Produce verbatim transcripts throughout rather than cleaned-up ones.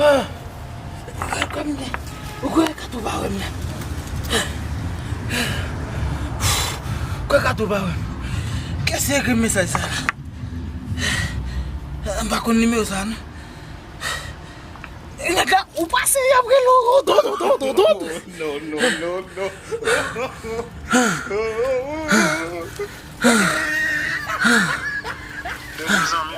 Ah! Ou kwè m gen? Ou kwè Kato pa wè m la? Ou kwè Kato pa wè m? Kiyès ki ekri m mesaj sa la? M pa konn nimewo sa non. Nèg la, ou pase y ap rele w, do, do, do, do, do. No, no, no, no. Dodo zanmi.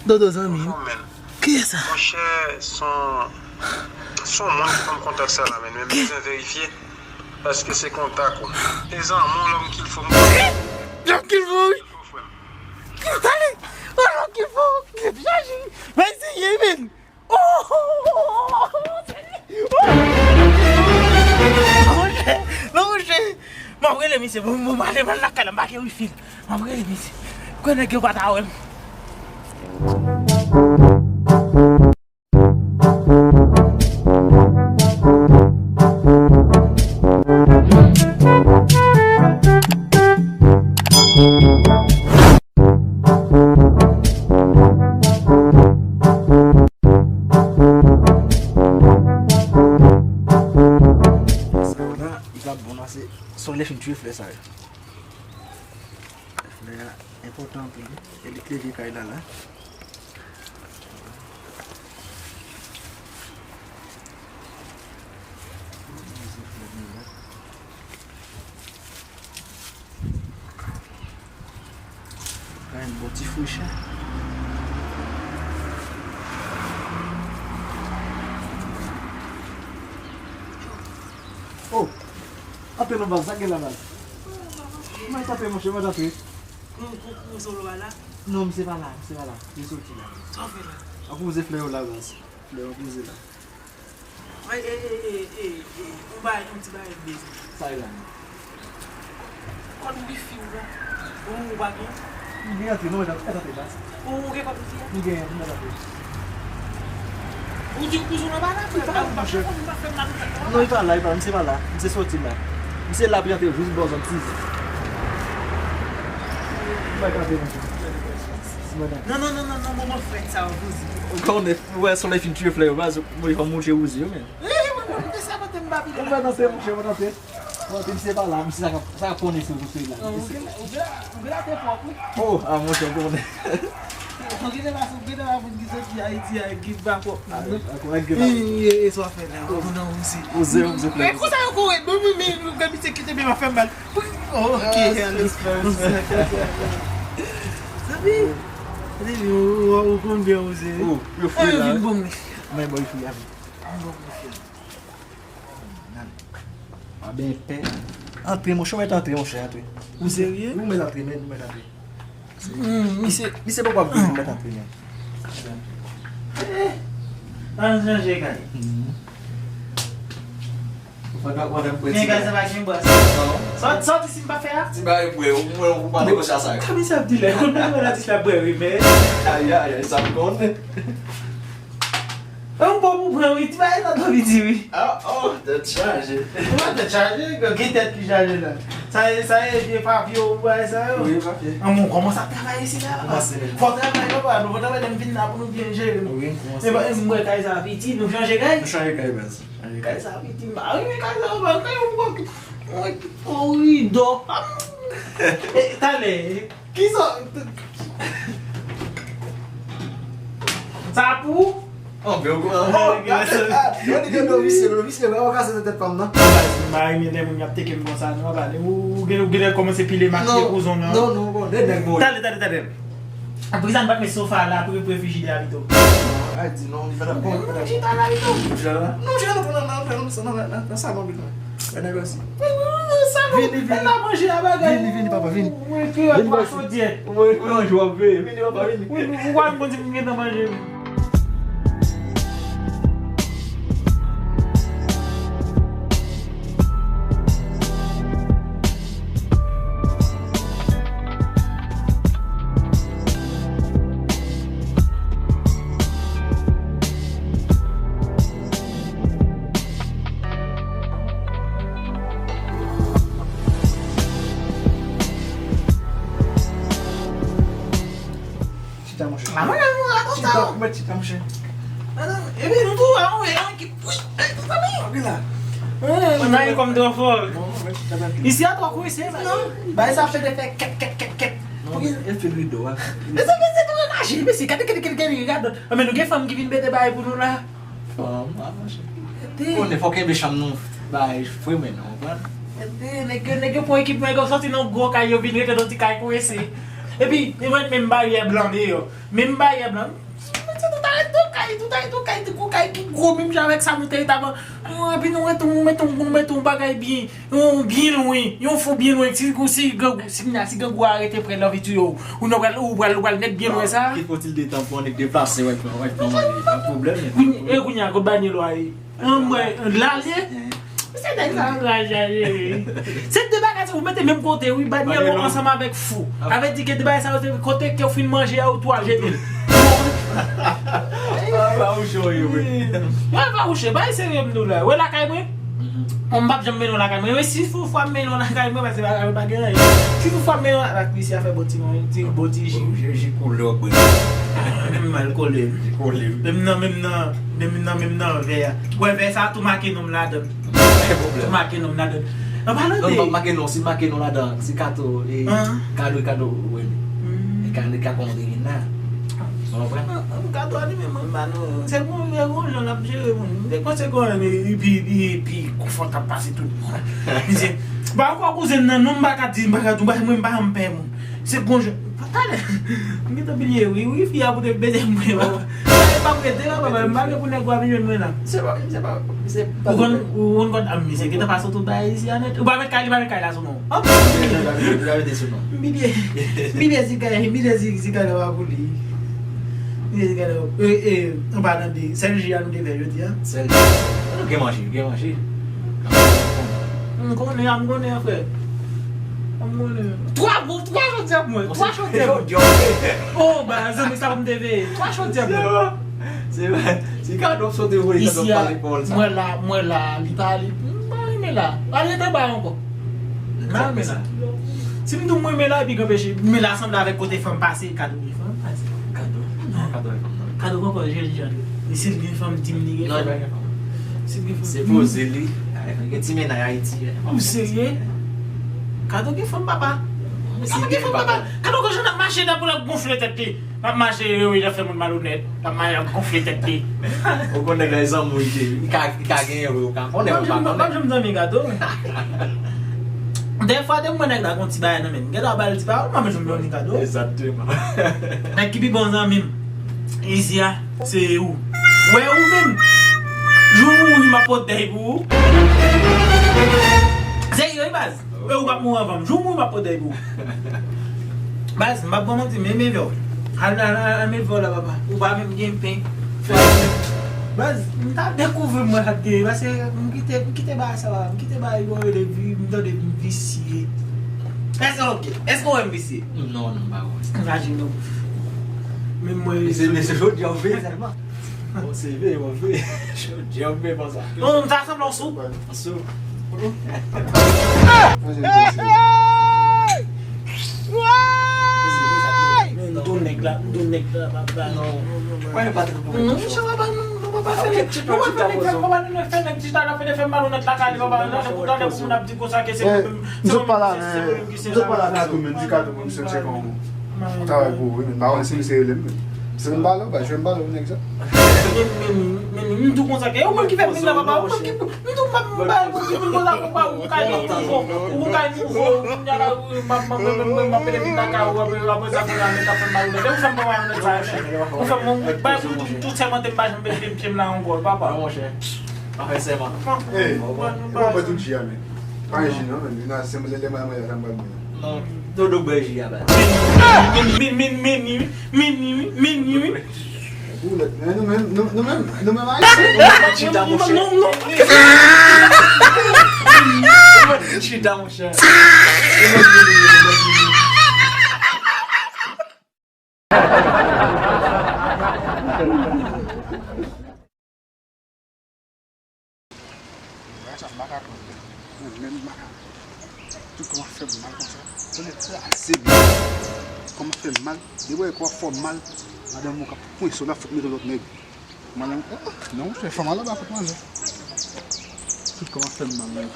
Dodo zanmi. Kòman w ye? Kiyès sa? Monchè, se yon, se yon moun ki ban m kontak sa la, men, men m bezwen verifye. Èske se kontak ou? E zanmi w, l'homme qu'il faut. L'homme qu'il faut, wi. Talè, l'homme qu'il faut, li ap chaje. Men se li menm. Oh! Monchè, non, monchè. M ap rele misye, bon, bon, m ale, m al lakay la, m pa gen wifi. M ap rele misye. Kwè nèg yo pa ta wè m. Sa yo la, li p ap bon non, se solèy fin tiye flè sa yo. Flè a enpòtan anpil wi. E li k leve kay la la. Kay bon ti fouch. Oh! Antre non baz, sa k gen la baz? Mwen tanpe monchè, mwen tanpe. Kou, kou, kou, solo a la? Non, misye pa la, misye pa la. Misye soti la. Sa w fè la? Ap wouze flè yo la baz. Flè yo ap wouze la. Ay, e, e, e, e, e, yon bagay, yon ti bagay m bezwen. Sa e la menm? Kòd wifi w la. Ou, ou pa gen? M gen antre, non, mwen t ap, mwen t ap baz. Ou, ou gen kòd wifi a? M gen, mwen t ap. Ou di kouzen w pa la, frè? Li pa la, monchè. Non, li pa la, li pa la, misye pa la. Misye soti la. Misye la pou l antre jis bò zòn Tizi. Mwen t ap monchè. Non, non, non, non, non, moman frèt sa yo poze. Ou konnen, ou wè solèy fin tiye flè yo, baz, mwen fò m mouche wouze yo, men. Wi, mwen, mwen, mwen, se sa, mwen te m pa pile la. Ou wè nan se mouche, mwen nan te. Mwen te, misye pa la, misye sa k ap, sa k ap konnen si ou sou la. Oh, ou gen, ou gen, ou gen la te pwòp, wi. Oh, a, mouche, ou konnen. Ou gen la, ou gen la, moun ki soti Ayiti a, ki pa pwòp. Ah, wi, ak, ak gen la. E, e, e, sa w ap fè la, ou nan wouze. Wouze, wouze flè. E, konsa yo kore, men, men, men, ou gen misye kite, men m ap fè m mal. Oh, ok, respè, respè, respè. Zanmi, zanmi, ou, ou, ou konn byen wouze. Oh, yo fre la. Vin bon, men. Mwen, boy, fre a. Vin bon, men. Pa byen pè. Antre, monchè, ou mèt antre, monchè, antre. Ou serye? Ou mèt antre, men, ou mèt antre. Hmm, misye. Misye poko ap vini, ou mèt antre, men. Eh, ann chanje kay. Mhm. Ou fè nan, ou fè nan pwenti. Men kay sa pa gen bwa sa. Non. Sa, sa w di si m pa fè a? Di bagay bwè, ou, ou, ou pa negosye sa yo. Kòman sa ap di la? Konn mwen la di sa bwè, wi, men. Ay, ay, ay, sa m konnen. Yon bon pou pran, wi, ti bagay sa twò piti, wi. Ah, oh, tèt chaje. Ou pa tèt chaje, gen tèt ki chaje la. Sa e, sa e vye papye ou bay sa yo. Wi, papye. An, bon, kòmanse ap travay isi la. Kòmanse. Fò travay, papa, nou fò travay, lè m vin la pou nou byen jere nou. Wi, kòmanse. E ba, e m wè kay sa piti, nou chanje kay? Nou chanje kay, baz. Chanje kay. Kay sa piti, m pa renmen kay sa yo, baz. Kay yo pou, pou koridò. E, talè. Kisa? Sa pou? Oh, men ou, oh, gade, ah, gade, gade, novisye, novisye, men ou kase tèt pa m nan. M pa renmen lè moun y ap teke m konsa, non, pale. Ou, ou gen, ou gen lè kòmanse pile makiye pou zòn nan. Non, non, bon, de nèg mwen. Talè, talè, talè. Poukisa n pa t met sofa la pre, pre frijidè a pito? Ay, di non, li pa t ap bon, li pa t ap bon. Chita la pito. Chita la? Non, chita nan, nan, nan, nan, nan, nan, nan salon li la. Wè nèg la osi. Vini, vini. Vini, vini, papa, vini. Vini, papa, vini. Vini, papa, vini. Wi, wi, ou pa di m gentan manje, wi. Chita, monchè. Maman, nan nou rakonte. Chita, ou mèt chita, monchè. Epi nou tou, an, an, ekip, wi, e, tout sa, wi. Ok la. Mwen ta gen kòm twa fò. Isi a twò kwense, non. Bagay sa fè de fè kèt, kèt, kèt, kèt. Non, e fil rido a. Mezanmi, se tou relaje, mesye, gade, gade, gade, gade, gade. Anben, nou gen fanm ki vin mete bagay pou nou la. Fanm, a, monchè. Konnen fò kenbe chanm nou bagay fre, men nou konprann. Nèg yo, nèg yo pran ekipman, nèg yo soti nan gwo kay, yo vin rete nan ti kay kwense. Epi, e mwen menm baryè blan deyò. Menm baryè blan. Mwen se tout arete nan kay, tout arete nan kay, ti gwo kay ki gwo menm jan avèk sa nou te ye taban. Epi nou mete, nou mete, nou mete yon bagay byen, yon byen lwen, yon fou byen lwen. Si, si grangou, si, si grangou a rete prè nan vitu yo, ou nan pral, ou pral, ou pral nèt byen lwen sa. Ki fòtil de tan pou annik deplase, wè, wè, wè, manje. Pa pwoblèm, men. Kounye, e kounye a, kot Banyèl wa ye? Anmwey, lale. Se nèg sa anraje a jere. Se de bagay sa ou mete menm kote, wi, Banyèl ansanm avèk fou. Sa vle di ke de bagay sa yo, se kote ke w fin manje a, ou tou al jete l. Ah, pa wouche w ye, wi. Yo, pa wouche, bagay serye m di w la. Wè lakay mwen? M p ap janm mennen w lakay mwen. Men si fou fwa m mennen w lakay mwen, paske bagay mwen pa gen anyen. Si fou fwa m mennen w lakay mwen, isi a fè bon ti, ti, bon ti ji. Ji, ji koulè w bwè. Menm mal kole m. Ji kole m. Menm nan, menm nan. Menm nan, menm nan vè a. Wè vè sa tou make non m ladan l. Tou make non m ladan l. An palan de. Non, pa make non, si make non ladan, si Kato, e, Kado, Kado, wè. E Kado ka konn vin la. Ou konprann? Kato a li menm, mwen, m pa nou, se gon, se gon jan l ap jere moun. M te panse gon jan li pi, li pi konfòtab pase tout moun. Misye, pa kwa kouzen nan, non, m pa ka di, m pa ka di, mwen, m pa janm pè moun. Se gon jan, talè, m gentan bliye, wi, wi, fi a pou te bete mwen, papa. Sa e pa m rete la, papa, m pa gen pou nèg w ap jwenn mwen la. Se pa, se pa, se pa. Ou konn, ou konn kòd, a, misye gentan pase tout bagay isi a nèt. Ou pa met kay, li pa met kay la sou non. Hop! Li pa mete sou non. M bliye, m bliye si kay, m bliye si, si kay la pa pou li. M bliye si kay la, e, e, anba nan de, sèl ji a nou te fè jodi a. Sèl ji. Nou gen manje, gen manje. M konnen, m konnen, frè. M konnen. Twa, bon, twa chodyè pou mwen. Twa chodyè pou mwen. Oh, ba, zanmi, sa pou m te veye. Twa chodyè pou mwen. Se vre. Si Kado sote voye Kado pale pawòl sa. Mwen la, mwen la, li pa, li, m pa renmen la. Al rete anba ankò. M pa renmen la. Si m di w mwen renmen la, epi k anpeche, men la sanble avèk kote fanm pase, Kado gen fanm pase. Kado. Non, Kado gen fanm, non. Kado gen fanm, jèn jan. E si l gen fanm, di m li gen fanm. Non, li pa gen fanm. Si l gen fanm. Se poze li. Gen ti mennaj Ayiti. Ou serye? Kado gen fanm, papa. Kado gen fanm, papa. Kado gen jan l ap mache, nan pou l ap gonfle tèt li. L ap mache, yo, yo, l ap fè moun malonèt. L ap mache, l ap gonfle tèt li. Ou konn nèg la, e zanmi w li ye. Li ka, li ka genyen vre, ou ka konnen, ou pa konnen. M ap janm zanmi Kado. Dèfwa, depi m wè nèg la gon ti bagay nan men l, m gentan ba l ti pawòl, m ap janm zanmi Kado. Egzakteman. Nèg ki pi bon zanmi m isi a, se ou. Wè ou menm. Jou m mouri, m ap pote dèy pou ou. Serye, wi, baz. E ou p ap mouri anvan m. Jou m mouri, m ap pote dèy pou ou. Baz, m p ap ba w manti, men, men vè w. Al, al, al, al, men vè w la, papa. Ou pa menm gen pen. Baz, m ta dekouvri m wè sa k genyen, paske m kite, m kite bagay sa, m kite bagay yo rele vi, m tande m visye. Èske, ok, èske w wè m visye? Non, non, m pa wè. Imajine w. Men mwen. Men se, men se jodi a w veye sèlman. Bon, se veye, bon, veye. Jodi a w veye konsa. Non, m ta sanble w sou. Sou. Men m tou nèg la, m tou nèg la, papa. Non. Mwen pa trè bon. Non, sa va pa, non, non, papa, fè nèg, papa, fè nèg, papa, nou fè nèg chita la, fè nèg fè malonèt lakay li, papa, nan pou tande pou moun ap di konsa ke se mwen menm, se mwen menm ki se, se mwen menm ki se. Zòt pa la nan tou, men di Kato pou misye tcheke yon travay pou ou, wi, men pa wè si misye rele m, men. Se m pale w, ba, jwe m pale w, nèg sa. Men, men, men, men, m di w konsa ke, ou menm ki fè m vin la, papa, ou menm ki, m di w, m pa, m pa, m di w konsa, papa, ou ka gen nouvo, ou ka gen nouvo, kounya la, ou, m ap, m ap, m ap, m ap, m ap mete vin lakay ou, apre, apre sa, kounya, nèg ap fè m malonèt, ou fè m pran malonèt sa, men, ou fè m, m, ba, m, m, tou sèmante, m pa janm mete pye m la ankò, papa. Non, monchè. Pa fè sèman. Ey, ou pa pran tout ji a, men. Pa gen ji non, men. Vin a, se mwen, se mwen, mwen, sa m pral bwè. Non, Dodo bwè ji a, baz. Meni, meni, meni, meni, meni, meni, wi. Ou lèt, men nou menm, nou, nou menm, nou menm ayisyen. Ou mèt chita, monchè. Non, non, non. Ou mèt chita, monchè. Bagay sa m pa ka pran. Mwen menm m pa ka. Tout kò m ap fè m mal konsa. Tande, tande, ase byen. Kò m ap fè m mal. Depi w wè kò w ap fè w mal, madanm ou k ap kwense w, l ap fout mete yon lòt nèg. Madanm, ah, non, se fanm al anba pot manje. Tout kòman fè m mal nan.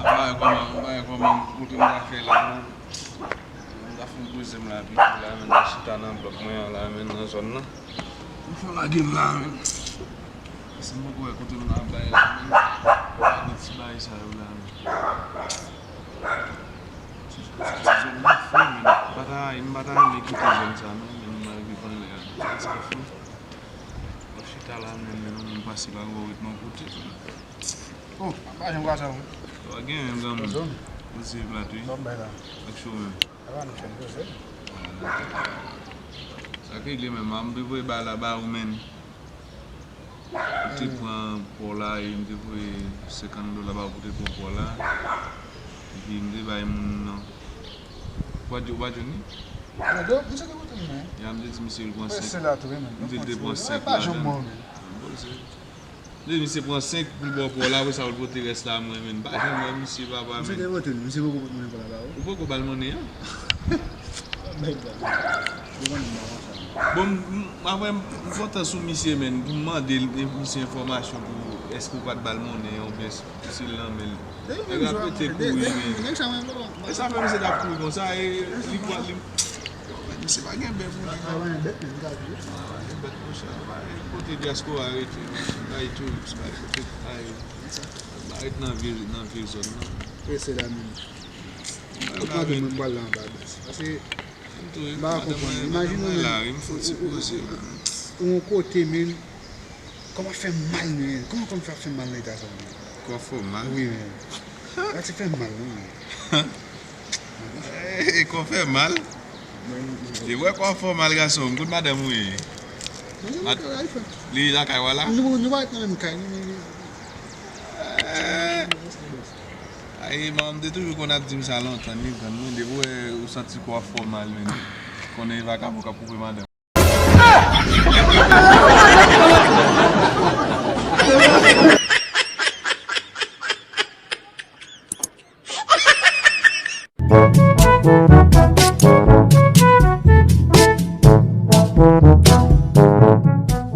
Bagay kòman, bagay kòman, kote m ta fè la, man. M ta fin poze m la, pito la, men, m ta chita nan blòk mwen an la, men, nan zòn nan. M fè lage m la, men. Paske m poko wè kote m ka bay la, men. Lage ti bagay sa yo la, men. Ti, ti, ti zòn nan fre, men. M pa ta, m pa ta renmen kite zòn sa, non, men, malgre pandan a. Zòn sa fre. W ap chita la, men, men, yon moun pase la, w ret nan kote. Oh, pa janm ka sa, wi. Ou pa gen menm granmoun. Zòn. Ou se plat, wi. Bon, bay la. Ak cho menm. Sa va, nou fè n poze. Sa k regle menm, m te voye ba la ba ou, men. Ou te pran pò la, e m te voye senkant dola ba ou pou te pran pò la. Epi m te bay moun nan. Ou pa di, ou pa jwenn li? Mwen te, mwen te pote m, men. Ya, m te di misye l pran senk. Se la tou, wi, men. M di l te pran senk ladan. Bon, se. M di misye pran senk pou l ba w pò la, apre sa, ou pote rès la mwen, men. M pa janm wè misye, papa, men. Misye te pote l, misye poko pot monnen pò la ba ou? Ou poko ba l monnen an? Bon, m, m, apre, m, m kontan sou misye, men, pou m mande l, misye enfòmasyon pou èske ou pa t ba l monnen an, oubyen si, si l nan men l. Nèg la pete kouri, men. E sa fè misye t ap kouri konsa, e li pran, li, misye pa gen bèf, non. Pa gen bèt, men, li ka viv. Pa gen bèt, monchè. Kote dyaspora rete, bay touris, bay kote, bay, bay ret nan vye, nan vye zòn nan. Prese la menm. Ou pa gen moun pral la anba baz. Paske m pa konprann. Imajine w, men, ou, ou, ou, ou yon kote, men, kòman fè mal, men? Kòman, kòman fè, fè mal nan eta sa, men? Kò fè w mal? Wi, men. Sa se fè mal, wi, men. E kò fè mal? E wè kò fè w mal, gason m. Kote madanm ou ye? Li lakay w la? Nou, nou pa ret nan menm kay, nou, nou, nou. Eh. Ay, manman m te toujou konn ap di m sa lontan, li konn, men depi w wè ou santi kò ap fè w mal, men konnen e vakabon k ap koupe madanm.